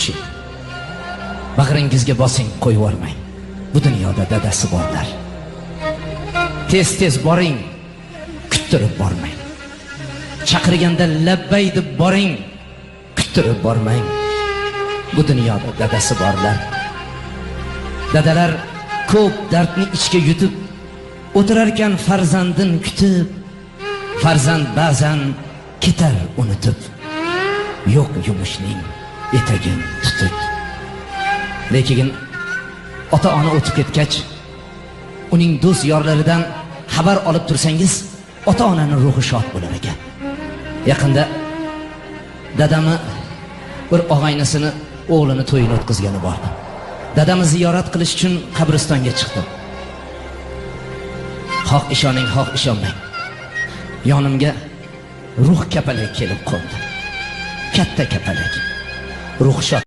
quching. Bag'ringizga bosing, qo'yib yubormang. Bu dunyoda dadasi borlar. Tez-tez boring, kuttirib bormang. Chaqirganda labbay deb boring, kuttirib bormang. Bu dunyoda dadasi borlar. Dadalar ko'p dardni ichga yutib o'tirarkan farzandin kutib, farzand ba'zan ketar unutib, yo'q yumushning etagin tutib. Lekin ota-ona o'tib ketgach, uning do'st yorlaridan xabar olib tursangiz, ota-onaning ruhi shod bo'lar ekan. Yaqinda dadamni bir og'aynisini o'g'lini to'yini o'tkazgani bordim. Dadamni ziyorat qilish uchun qabristonga chiqdim. Xoh ishoning, xoh ishonmang. Yonimga ruh kapalak kelib qo'ndi. Katta kapalak. Ruh shod.